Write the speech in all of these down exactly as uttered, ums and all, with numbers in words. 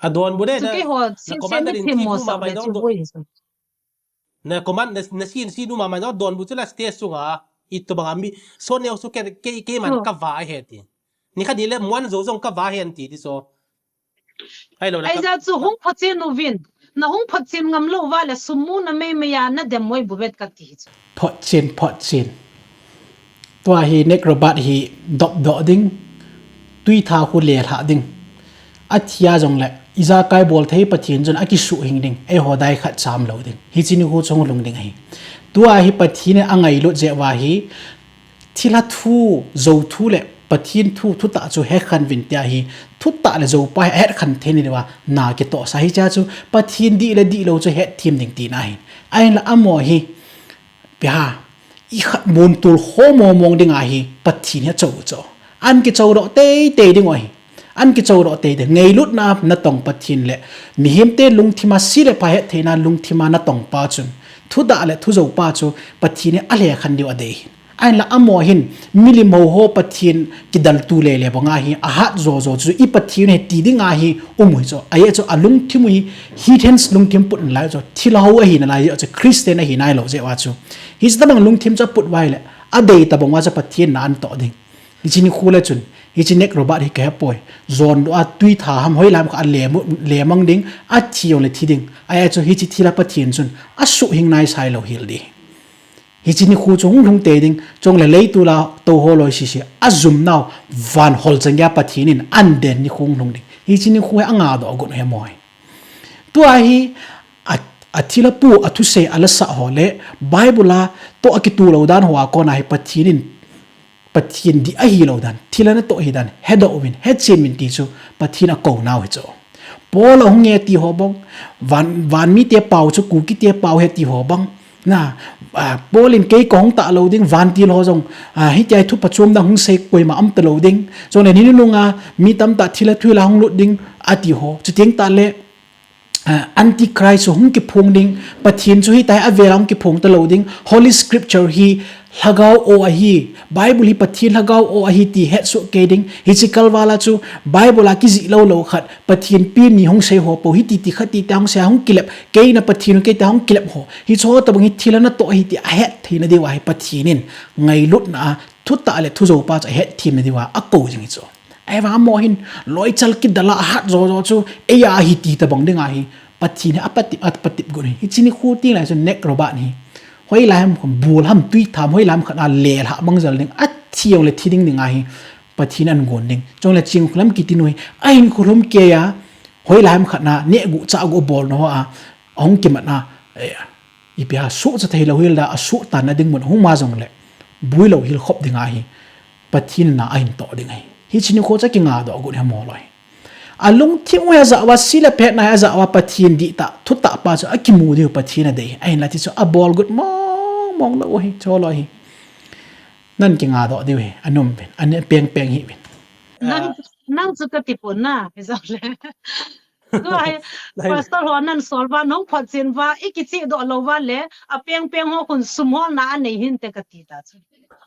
A don bu de. Chu na, keiho na sin command sen na ni thim mo thim sa mama le jong chu do. Boi hi chu. Na command na, na sin sin nu mama jong don bu chu la stage sunga. Itobang a mi. So neo su ke, ke, keiman ka va he ti. Ni khat ni le muan zo jong ka va hen ti ti so. Ai lo la ka. Aija chu hung phachen uvin. Na hung phachen ngam lou va le sum mu na mei mei a na dem moi bu vet ka ti chu. Photchen, photchen. Tua hi Nat Roberts hi dop doh ding, tui tha khu le lha ding. A thi a jong le, ijakai bol thei Pathen chun a kisuhing ding, eiho dai khat cham lou ding. Hichi nikho chung lhung ding ahi. Tua hi Pathen in a ngailut jeh uva hi, thilha thu, jou thu le Pathen thu, thutah chu he khan vin tia hi, thutah le jou pa he het khan thei ni diuva, na kitoh sa hi cha chu, Pathen dih le dih lou chu het thim ding tina ahi. Ahin la amo hi, Pia, i khat mun tul kho mong mong ding ahi, Pathen hi a cho cho. An kicho doh tei tei ding ahi. An kicho doh tei tei. Ngailutna natong Pathen le, mihem te lungthim a si le pha het theina lungthim a natong pa chun. Thudah le thujou pa chu Pathen hi a le khan diu a dei. Ahin la amo hin, milim ho ho Pathen kidal tu le le banga hi, a hat jo jo chu i Pathen hi ti ding ahi, um hi chu. Ahi chu a lungthim hi, heathens lungthim put lai chu. Thilha ho ahi nalai chu, Christian ahi nai lou jeh uva chu. Hichi tabang lungthim chu a put uva le, a dei tabang uva chu Pathen na an toh ding. Hichi nikho le chun, hichi Nat Roberts hi ka he poi. Jon doh a tui tha ham hoi lam khat a le mu, le mang ding, a thi jong le thi ding. Ahi chu hichi thilha Pathen chun, a suhing nai sai lou hel ding. Hichi nikho chu hung lhung tei ding, chule leitul a tou ho loi sisi, a jum nau, van hol chang gei a Pathen in an den nikho hung lhung ding. Hichi nikho hi a nga doh got u hi mo. Tua hi, a, a thilha pu, a thusei, a la sa ho le, Bible a toh a kitu lou dan ho a kona hi Pathen in, Pathen dih ahi lou dan, thilha natoh hi dan, he doh uvin, he chen uvin ti chu, Pathen a kou nau hi chu. Paul a hung e ti ho bang, van, van mite pau chu Kuki te pau ahi ti ho bang. Na, a, Paul in kei ka hung ta lou ding, vantil ho jong, a, hitia thu phachom dang hung sei koima um ta lou ding. Chule ni nunung a, mi tamtah thilha thu la hung lut ding, a ti ho. Chuteng tah le, a, Antichrist chu hung kiphong ding, Pathen chu hitia hi a vel a hung kiphong ta lou ding. Holy Scripture hi, Lhagao aw ahi, Bible hi Pathen Lhagao aw ahi ti het soh kei ding. Hichi kalval a chu Bible a kijih lou lou khat, Pathen pi ni hung sei ho po hi ti ti khat ti ta hung sei a hung kilep, keina Pathen kei ta hung kilep ho. Hichi ho tabang hi thilha natoh ahi ti a het theina diuva hi Pathen in ngailutna a thutah le thujou pa chu a het thim na diuva a kou jing hi chu. Ahivang amo hin loichal kidal a hat jo jo chu, eia hi ti tabang ding ahi, Pathen hi a patep, a patep got hi. Hichi nikho teng lai chun Nat Roberts hi. Hoilai ham khat bul ham tui tham, hoilai ham khat a le lha mang jal ding, a thi jong le thi ding ding ahi, Pathen an gon ding. Chule Chingkhulam kiti nu hi, a hinkho lhum kei a, hoilai ham khat a, neh gu, chah gu bol na ho a, a hung kimat a, eh, ipi a, suh cha thei lou hel da, a suh tan na ding mun, hung ma jong le, bui lou hel khop ding ahi, Pathen na a hin toh ding ahi. Hichi nikho chu a ki nga doh got u hi mo loi. A lungthim u a ja uva, si le phet na a ja uva Pathen dihtah, thutah pa chu a kimu diu Pathen a dei. Ahin la ti chu a bol got mong mong lou hi, cho loi hi. Nan ki nga doh diu hi, a num uvin, a ne peng peng hi uvin. Nang, ah, nang chu ka ti pon na, hi jong le. Tua hi, lai. Pastor ho nan sol uva, nung photchen uva, i kicheh doh lou uva le, a peng peng ho khun sum holna a nei hinte ka ti ta chu.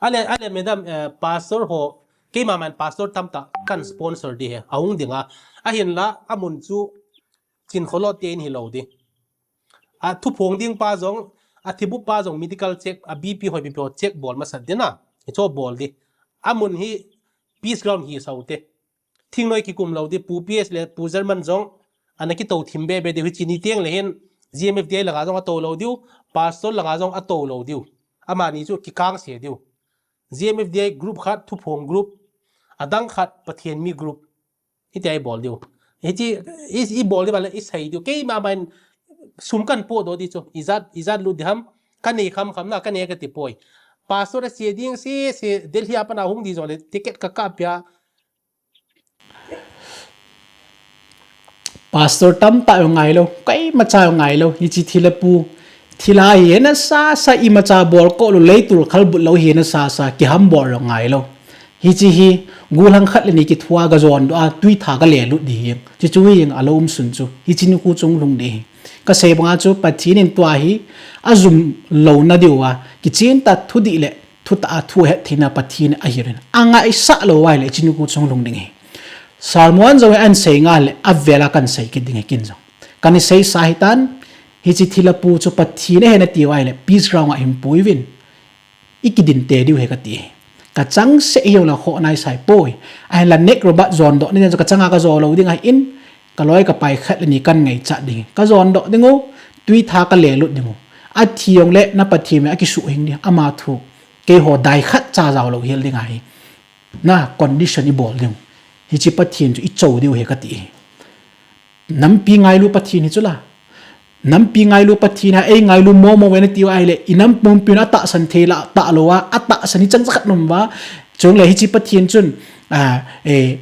Ale, ale, madam, eh, pastor ho, keima man pastor tamtah kan sponsor di hi, a hung ding a. Ahin la, a mun chu Chin Kholou te in hi lou di. A thuphong ding pa jong, a thibup pa jong medical check, a B P hoi B P ho check bol masat ding a. Hicho bol di. A mun hi peace ground hi sau te. Thingnoi kikum lou di, Pu P S le Pu German jong, ana kitou thim be be diu hichi ni teng le hin, G M F D I langa jong a tou lou diu, pastor langa jong a tou lou diu. Amani chu kikang se diu. G M F D I group khat, thuphong group, adang khat, Pathen mi group. Hitia i bol diu. Hichi, i, i bol di ba le, i sei diu. Keima man sum kan po doh di chu. Ijat, ijat lut di ham, ka nei kham kham na, ka nei ka ti poi. Pastor a se ding, se, se, Delhi a pat a hung di jong le, ticket ka kap pia. Pastor tamtah jong ngai lou, keimacha jong ngai lou, hichi thilha pu, thilha hi hena sa sa imacha bol ko lou, leitul khalbut lou hi hena sa sa, kiham bol jong ngai lou. Hichi hi, gollhang khat le ni kithua ka jon doh a, tui tha ka le lut di hi, hichu hi a lou um sun chu, hichi nikho chung lhung di hi. Ka sei banga chu, Pathen in tua hi, a jum louna diuva, kichen tah thudih le, thutah a thu het theina Pathen ahi uvin. A ngaisah lou uva ahile, hichi nikho chung lhung ding hi. Sermon jong ahin sei ngal le, avela kahin sei kit ding ahi ken jong. Kahin sei sa hitan, hiche thilha pu chu Pathen ahi nati uva ahile, peace ground a hin puiyin. I kidinte diu ahi kati ahi. Ka changseh hijongle khoh nai sai poi. Ahinla Nat Roberts jon doh ni chu ka changa ka jo lou ding ahin, ka loi ka pai khat le ni kahin ngaichat ding. Ka jon doh ding u, tuitha ka lelut ding u. Athi jongle na Pathen mi a kisuh hing ding, ama thu. Keiho dai khat cha jao lou hel ding ahi. Na condition i bol ding. Hiche Pathen chu i cho diu ahi kati ahi. Nampi ngailu Pathen hi chu la. Nampi ngailu Pathen a, ei ngailu momo uve nati uva ahile, i nam pumpi na tahsan thei la, tah lou a, atahsan hi chang jakhat nom uva. Chule hiche Pathen chun, a, e,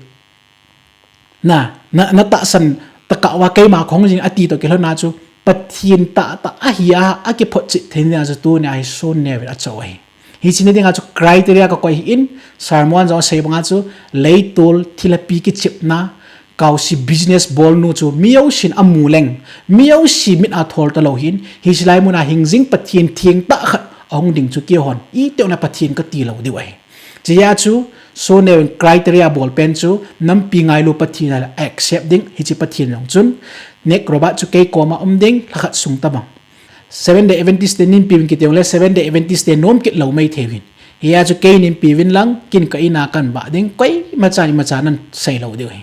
na, na, na tahsan tah kah uva keima kahung jing ati toh kilhon a chu, Pathen tahtah ahi a, akiphotchet thei na chu tunia hi Son Neo in acho ahi. Hiche ni dinga chu criteria ka koi ahin, sermon jong asei banga chu, leitol thilhapi kichepna, Kaosi business bolnu chu mi jousen amu leng, mi jouse mit a thol talou hin, hiche lai muna hingjing Pathen thengtah khat ahung ding chu keihon, itihon a Pathen kati lou diu ahi. Hichea chu, Son Neo in criteria bol pen chu, nampi ngailu Pathen a accept ding, hiche Pathen jong chun, Nat Roberts chu kei koma um ding, lhakhat sung tabang. Seventh Day Adventist te nin piuvin kiti jongle, Seventh Day Adventist te nom kit lou mei thei uvin. Hia chu kei nin piuvin lang, ken ka in a kahin vah ding, koima chan imacha nahin sei lou diu ahi.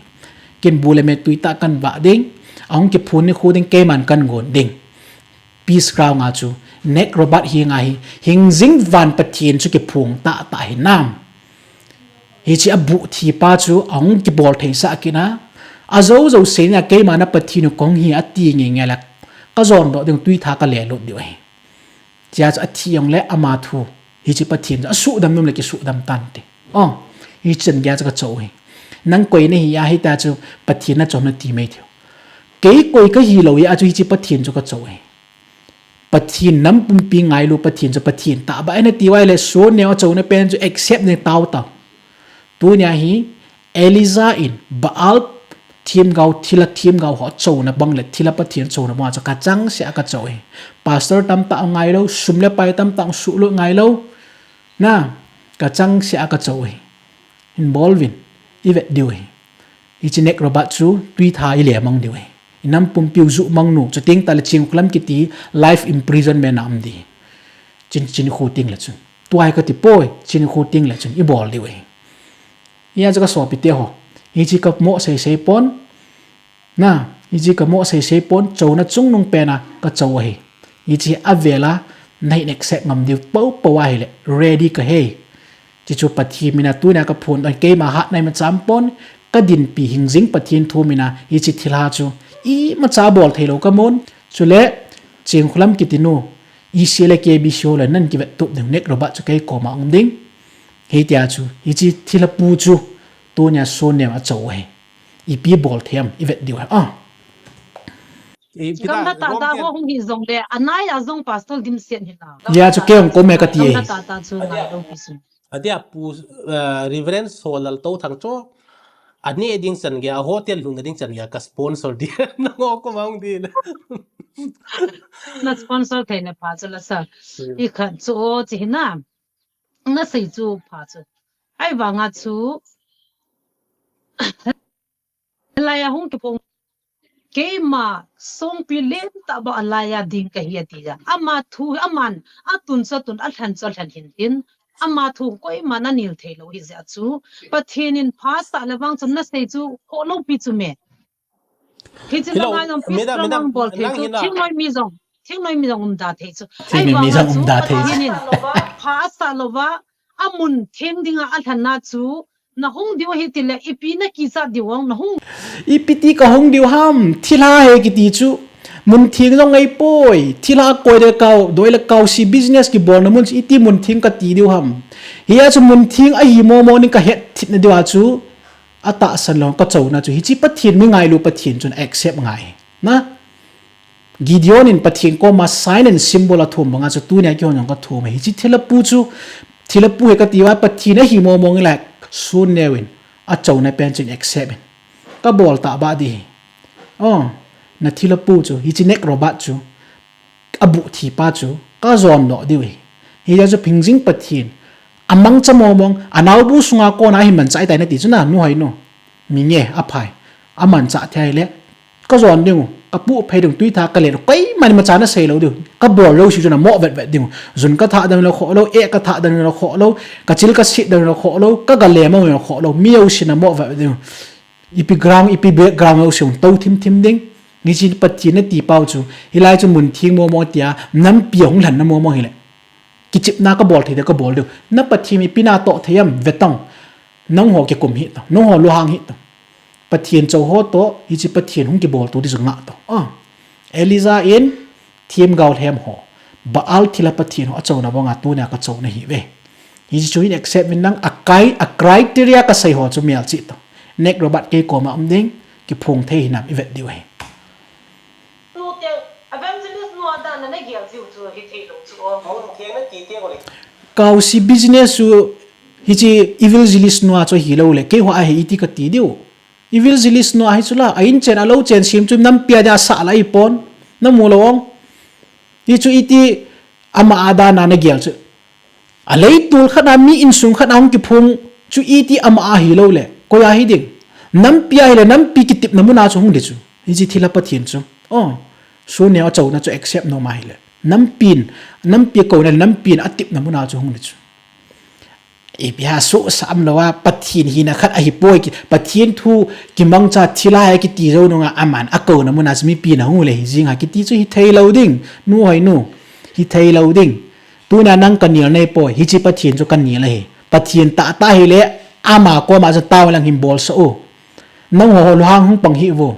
Ken bu le me tuitah kahin vah ding, ahung kiphon nikho ding, keiman kahin gon ding. Peace ground a chu, Nat Roberts henga hi, hingjing van Pathen chu kiphong tahtah hinam. Hiche abuh thipa chu ahung kibol theisah kit a, ajou jou seina keima na Pathen u kahung hi ati ngeingei le, ka jon doh ding, tuitha ka lelut diu ahi. Hichea chu athi jongle ama thu, hiche Pathen chu asuhdam nom le kisuhdam tante. O, hichan geiya chu ka cho u ahi. Nang koi nahi a, hitia chu Pathen na chom nati mei thei u. Kei koi ka hilou a chu hiche Pathen chu ka cho u ahi. Pathen nam pumpi ngailu Pathen chu Pathen tahbeh ahi nati uva ahile, Son Neo achouna pen chu accept ding tao tao. Tunia hi Elijah in Baal themgao, thilha themgao ho achouna bang le thilha pathen achouna bang chu ka changseh a ka cho u ahi. Pastor tamtah ngailou, sum le pai tamtah suhlut ngailou. Na, ka changseh a ka cho u ahi. Hin bol uvin, i vet diu ahi. Hiche Nat Roberts chu tuitha i le mang diu ahi. I nam pumpiu juh mang nu, chuteng tah le Chingkhulam kiti life imprisonment a um ding. Chin, Chinkhu teng le chun. Tua hi ka ti poi, Chinkhu teng le chun i bol diu ahi. Hia chu ka sopite ho. Hiche ka mo seisei pon. Na, hiche ka mo seisei pon, chouna chungnung pen a ka cho u ahi. Hiche avela, na hin accept ngam diu poupou ahile, ready ka hi. Hiche chu Pathen min a tunia ka phon doh, keima hatna imacha um pon, ka dinpi hingjing Pathen thu min a, hiche thilha chu, imacha bol theilou ka mun, chule, Chingkhulam kiti nu, E C le K B C ho le nan kivet tup ding, Nat Roberts chu kei koma um ding. Hitia chu, hiche thilha pu chu, tunia Son Neo in acho u ahi. Ipi bol thei ham, i vet diu ahi. Ah. Gamla tata ho hung hi jongle, anai a jong pastor dimset hi na. Hia chu kei hung kom e ka ti e. Gamla tata chu ngai lou pi su. Adia pu, eh, Reverend Solal Touthang chu. Ani ding chan geiya, hotel lhunna ding chan geiya, ka sponsor di. Nangho koma hung di le. Na sponsor thei na pha chu la sa. Hmm. I khat chu o chi hi na. Na sei chu pha chu. Ahivanga chu. Laiya hung kiphong. Keima songpi lentah bou a laiya ding ka hi ati a. Ama thu, aman, atun chu atun, alhen chu alhen hin tin. Ama thu koiman anil theilou hi jeh chu. Pathen in pha sah le vang chun na sei chu, khoh lou pi chu me. Hiche langa jong peace ground a bol thei chu, thingnoi mi jong, thingnoi mi jong um da thei chu. Ahivanga chu, Pathen in pha sah louva, amun theng dinga alhen na chu, na hung diu ahi tile, ipi na kichat diu ham, na hung. Ipi ti ka hung diu ham, thilha ahi kiti chu, mun theng jong ahi poi, thilha koi le kau, doi le kau si business kibolna mun chu iti mun theng ka ti diu ham. Hia chu mun theng ahi momo nin ka het thip na diu a chu, atahsan lou ka chona chu, hiche Pathen mi ngailu Pathen chun accept ngai. Na? Gideon in Pathen koma sign and symbol athum banga chu tunia keihon jong ka thum e. Hiche thilha pu chu, thilha pu hi ka ti uva Pathen ahi momo nge le Son Neo in achona pen chun accept in. Ka bol tahbeh di hi. Oh, na thilha pu chu, hiche Nat Roberts chu, abuh thipa chu, ka jon doh diu ahi. Hijeh chu hingjing Pathen, amangcha momo, anaobu sunga kona ahin manchah tai nati chu na, nu hoi nu. mi nge aphai. Amanchah thei le. Ka jon ding u, ka pu phei ding, tui tha ka le, koi mani macha na sei lou ding u. Ka bol lou si chu na mo vet vet ding u. Jun ka tha dang lou kho lou, e ka tha dang lou kho lou, ka chil ka sit dang lou kho lou, ka ga le mo lou kho lou. Mi u si na mo vet vet ding u. Ipi ground, ipi background u si un to thim thim ding. Ni chin Pathian na ti pau chu. Hilai chu mun thing mo mo tia, nampi hung lhan na mo mo hile. Kichipna ka bol thei de ka bol deu. Na Pathian ipi na to thei am vetang. Nang ho kikum hi to. Nang ho luhang hi to. Pathian chou ho to, hichi Pathian hung kibol tu di zunga to. Ah. Elijah in, thim gau lhem ho. Baal thila Pathian ho, achou na bonga tu na ka chou na hi ve. Hichi chu in accept min nang a kai, a criteria ka sei ho chu mial chi to. Nek robat kei koma um ding, kiphung thei hinam i vet diu he. Kau si business chu hichi evangelist nua chu hilou le, kei hoa hi iti ka ti diu. Evangelist nua hi chu la, a in chen a lou chen sim chu nampi a dia sa la i pon, na mu lou ong. Hi chu iti ama a dana na gel chu. A lei tul khat a mi insung khat a hung kiphung chu iti ama a hilou le, koi a hi ding. Nampi a hile, nampi kitipna muna chu hung di chu. Hichi thila Pathian chu. Oh, su neo chou na chu accept no ma hile. Nampin, nampi ko na nampin a tipna muna chu hung di chu. Ipi ha su sam lou a, Pathian hina khat a hi poi ki, Pathian thu kimangcha thila he kiti jou nunga aman a ko na muna chu mipi na hung le hi jing a kiti chu hi thei lou ding. Nu hoi nu, hi thei lou ding. Tuna nang ka nil nei poi, hichi Pathian chu ka nil ahi. Pathian ta ta hile, ama koma chu tao lang hin bol sa u. Nang ho ho luhang hung pang hi vo.